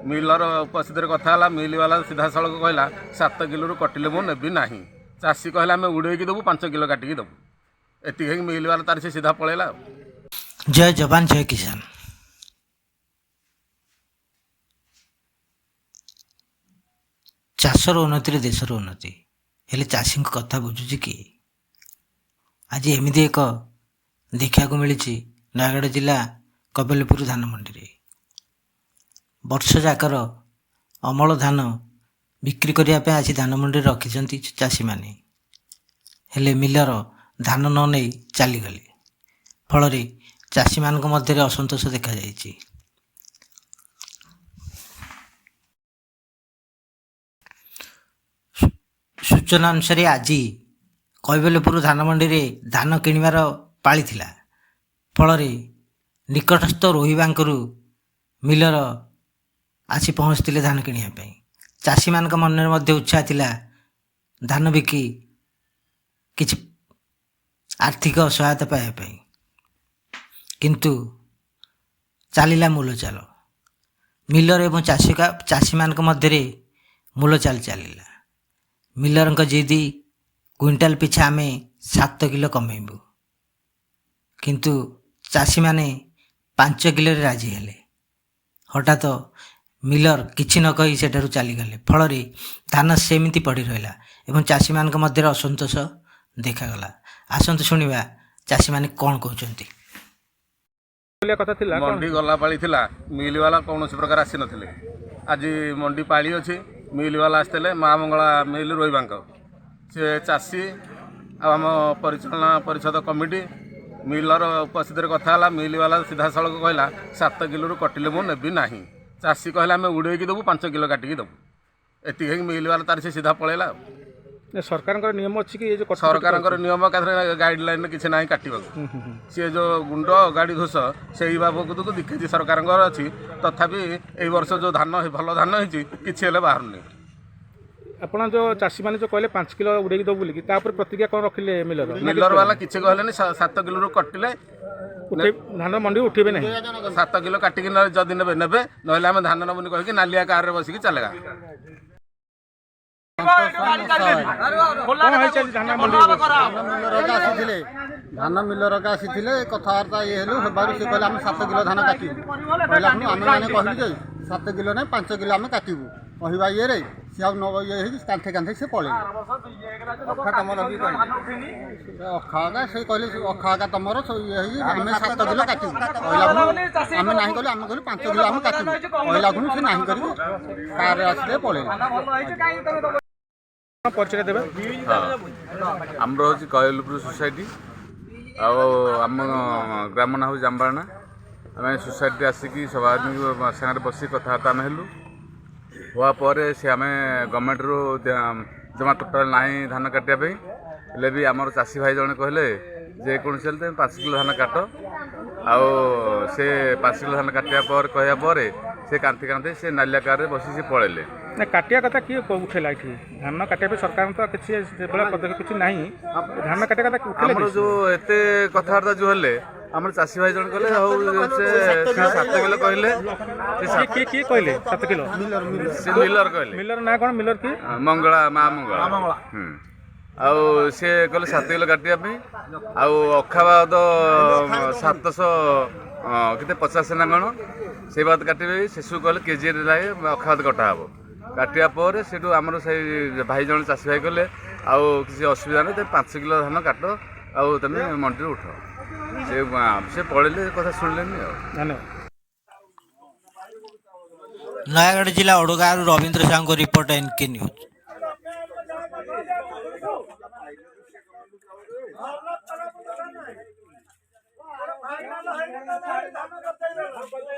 Miller ଉପସ୍ଥିତିରେ କଥା ହେଲା। ମିଲବାଲା ସିଧାସଳଖ କହିଲା, 7 କିଲୋରୁ କଟିଲେ ମୁଁ ନେବି ନାହିଁ। ଚାଷୀ କହିଲା, ଆମେ ଉଡ଼େଇକି ଦେବୁ, 5 କିଲୋ କାଟିକି ଦେବୁ। ଏତିକି ହେଇକି ମିଲବାଲା ତାର ସେ ସିଧା ପଳେଇଲା ଆଉ। ଜୟ ଯବାନ, ଜୟ କିଷାନ। ଚାଷର ଉନ୍ନତିରେ ଦେଶର ଉନ୍ନତି। ହେଲେ ଚାଷୀଙ୍କ କଥା ବୁଝୁଛି କିଏ? ଆଜି ଏମିତି ଏକ ଦେଖିବାକୁ ମିଳିଛି ନୟାଗଡ଼ ଜିଲ୍ଲା କବଲପୁର ଧାନ ମଣ୍ଡିରେ। ବର୍ଷ ଯାକର ଅମଳ ଧାନ ବିକ୍ରି କରିବା ପାଇଁ ଆସି ଧାନ ମଣ୍ଡିରେ ରଖିଛନ୍ତି ଚାଷୀମାନେ। ହେଲେ ମିଲର ଧାନ ନ ନେଇ ଚାଲିଗଲେ। ଫଳରେ ଚାଷୀମାନଙ୍କ ମଧ୍ୟରେ ଅସନ୍ତୋଷ ଦେଖାଯାଇଛି। ସୂଚନା ଅନୁସାରେ, ଆଜି କୈବଲ୍ୟପୁର ଧାନ ମଣ୍ଡିରେ ଧାନ କିଣିବାର ପାଳି ଥିଲା। ଫଳରେ ନିକଟସ୍ଥ ରୋହିବାଙ୍କରୁ ମିଲର ଆସି ପହଞ୍ଚିଥିଲେ ଧାନ କିଣିବା ପାଇଁ। ଚାଷୀମାନଙ୍କ ମନରେ ମଧ୍ୟ ଉତ୍ସାହ ଥିଲା ଧାନ ବିକି କିଛି ଆର୍ଥିକ ସହାୟତା ପାଇବା ପାଇଁ। କିନ୍ତୁ ଚାଲିଲା ମୂଲଚାଲ। ମିଲର ଏବଂ ଚାଷୀମାନଙ୍କ ମଧ୍ୟରେ ମୂଲଚାଲ ଚାଲିଲା। ମିଲରଙ୍କ ଜିଦି, କୁଇଣ୍ଟାଲ ପିଛା ଆମେ 7 କିଲୋ କମେଇବୁ। କିନ୍ତୁ ଚାଷୀମାନେ 5 କିଲୋରେ ରାଜି ହେଲେ। ହଠାତ୍ ମିଲର କିଛି ନ କହି ସେଠାରୁ ଚାଲିଗଲେ। ଫଳରେ ଧାନ ସେମିତି ପଡ଼ି ରହିଲା ଏବଂ ଚାଷୀମାନଙ୍କ ମଧ୍ୟରେ ଅସନ୍ତୋଷ ଦେଖାଗଲା। ଆସନ୍ତୁ ଶୁଣିବା ଚାଷୀମାନେ କ'ଣ କହୁଛନ୍ତି। କଥା ଥିଲା କ'ଣ? ମଣ୍ଡି ଗଲା ପାଳି ଥିଲା, ମିଲବାଲା କୌଣସି ପ୍ରକାର ଆସିନଥିଲେ। ଆଜି ମଣ୍ଡି ପାଳି ଅଛି, ମିଲବାଲା ଆସିଥିଲେ। ମା ମଙ୍ଗଳା ମିଲ୍, ରୋହିବାଙ୍କ। ସେ ଚାଷୀ ଆଉ ଆମ ପରିଚାଳନା ପରିଷଦ କମିଟି ମିଲର ଉପସ୍ଥିତିରେ କଥା ହେଲା। ମିଲବାଲା ସିଧାସଳଖ କହିଲା, 7 କିଲୋରୁ କଟିଲେ ମୁଁ ନେବି ନାହିଁ। ଚାଷୀ କହିଲା, ଆମେ ଉଡ଼େଇକି ଦେବୁ, 5 କିଲୋ କାଟିକି ଦେବୁ। ଏତିକି ହେଇକି ମିଲବାଲା ତାର ସେ ସିଧା ପଳେଇଲା ଆଉ। ନା, ସରକାରଙ୍କର ନିୟମ ଅଛି କି ଏ ଯୋଉ ସରକାରଙ୍କର ନିୟମ ଏକାଥରେ ଗାଇଡ଼ଲାଇନ୍ କିଛି ନାହିଁ କାଟିବାକୁ। ସିଏ ଯେଉଁ ଗୁଣ୍ଡ ଗାଡ଼ି ଘୋଷ ସେଇ ବାବଦକୁ 2 କେଜି ସରକାରଙ୍କର ଅଛି। ତଥାପି ଏଇ ବର୍ଷ ଯେଉଁ ଧାନ ଭଲ ଧାନ ହେଇଛି, କିଛି ହେଲେ ବାହାରୁନି। ଆପଣ ଯୋଉ ଚାଷୀମାନେ ଯୋଉ କହିଲେ 5 କିଲୋ ଉଡେଇକି ଦବୁ ବୋଲିକି, ତାପରେ ପ୍ରତିକ୍ରିୟା କ'ଣ ରଖିଲେ ମିଲର? ମିଲର ବାଲା କିଛି କହିଲେନି। 7 କିଲୋରୁ କଟିଲେ ଉଠେଇ ଧାନ ମଣ୍ଡି ଉଠେଇବେ ନାହିଁ। 7 କିଲୋ କାଟିକି ଯଦି ନେବେ ନେବେ, ନହେଲେ ଆମେ ଧାନ ନେବୁନି କହିକି ନାଲିଆ କାରରେ ବସିକି ଚାଲେଗା। କ'ଣ ହେଇଛି ଆଜି ଧାନ ମଣ୍ଡି? ମିଲରକା ଆସିଥିଲେ, ଧାନ ମିଲରକା ଆସିଥିଲେ। କଥାବାର୍ତ୍ତା ଇଏ ହେଲୁ। ହେବାରୁ ସେ କହିଲେ, ଆମେ 7 କିଲୋ ଧାନ କାଟିବୁ। କହିଲା ଖୁଣୁ ଆମେମାନେ କହିଲୁ ଯେ 7 କିଲୋ ନାହିଁ, 5 କିଲୋ ଆମେ କାଟିବୁ। କହିବା ଇଏରେ ସିଏ ଆଉ ନ ଇଏ ହେଇକି କାନ୍ଥେ କାନ୍ଥେ ସେ ପଳେଇଲେ। ଅଖା ତମର ବି କହିଲେ, ଅଖା ଏକା ସେ କହିଲେ, ସେ ଅଖା ଏକା ତମର ସବୁ ଇଏ ହେଇକି ଆମେ 7 କିଲୋ କାଟିବୁ କହିଲା ଖୁଣୁ ଆମେ ନାହିଁ କହିଲୁ। ଆମେ କହିଲୁ, 5 କିଲୋ ଆମେ କାଟିବୁ। କହିଲା ଖୁଣୁ ସେ ନାହିଁ କରିକି କାରରେ ଆସିଲେ, ପଳେଇଲେ। ପରିଚୟ ଦେବେ? ହଁ, ଆମର ହେଉଛି କୈବଲ୍ୟପୁର ସୋସାଇଟି ଆଉ ଆମ ଗ୍ରାମ ନାଁ ହେଉଛି ଜାମ୍ବାଣା। ଆମେ ସୋସାଇଟି ଆସିକି ସଭାପତିଙ୍କ ସାଙ୍ଗରେ ବସିକି କଥାବାର୍ତ୍ତା ଆମେ ହେଲୁ। ହେବା ପରେ ସେ ଆମେ ଗଭର୍ଣ୍ଣମେଣ୍ଟରୁ ଜମା ଟୋଟାଲ୍ ନାହିଁ ଧାନ କାଟିବା ପାଇଁ। ହେଲେ ବି ଆମର ଚାଷୀ ଭାଇ ଜଣେ କହିଲେ, ଯେକୌଣସି ହେଲେ ତମେ 5 କିଲୋ ଧାନ କାଟ। ଆଉ ସେ 5 କିଲୋ ଧାନ କାଟିବା ପରେ, କହିବା ପରେ ସେ କାନ୍ଥି କାନ୍ଥି ସେ ନାଲିଆ କାରରେ ବସି ସେ ପଳେଇଲେ। ନା, କାଟିବା କଥା କିଏ ଉଠେଇଲା ଏଠି? ଧାନ କାଟିବା ପାଇଁ ସରକାରଙ୍କ ତ କିଛି ସେଭଳିଆ ପଦକ୍ଷେପ କିଛି ନାହିଁ। ଧାନ କାଟିବା କଥା ଉଠେଇଲେ ଆମର କିଏ? ଯୋଉ ଏତେ କଥାବାର୍ତ୍ତା ଯୋଉ ହେଲେ, ଆମର ଚାଷୀ ଭାଇ ଜଣେ କହିଲେ, ହଉ ସେ 7 କିଲୋ କହିଲେ ସେ କିଏ କିଏ କିଏ କହିଲେ 7 କିଲୋ? ସେ ମିଲର କହିଲେ। ମିଲର ନାଁ କ'ଣ? ମିଲର କିଏ? ମଙ୍ଗଳା, ମା ମଙ୍ଗଳା। ଆଉ ସେ କହିଲେ 7 କିଲୋ କାଟିବା ପାଇଁ। ଆଉ ଅଖା ବାଦ 700 କେତେ 50 ନା କ'ଣ ସେଇ ବାଦ କାଟିବେ। ସେସବୁ କହିଲେ କେଜିରେ ଲାଗେ ଅଖା ବାଦ କଟା ହେବ। କାଟିବା ପରେ ସେଠୁ ଆମର ସେଇ ଭାଇ ଜଣେ ଚାଷୀ ଭାଇ କହିଲେ, ଆଉ କିଛି ଅସୁବିଧା ନାହିଁ, ତମେ 5 କିଲୋ ଧାନ କାଟ ଆଉ ତମେ ମଣ୍ଡିରୁ ଉଠ। ସେ ପଳେଇଲେ, କଥା ଶୁଣିଲେନି ଆଉ। ଧନ୍ୟବାଦ। ନୟାଗଡ଼ ଜିଲ୍ଲା ଓଡ଼ଗାଁରୁ ରବୀନ୍ଦ୍ର ସାହୁଙ୍କ ରିପୋର୍ଟ, ଏନ୍କେ ନ୍ୟୁଜ୍।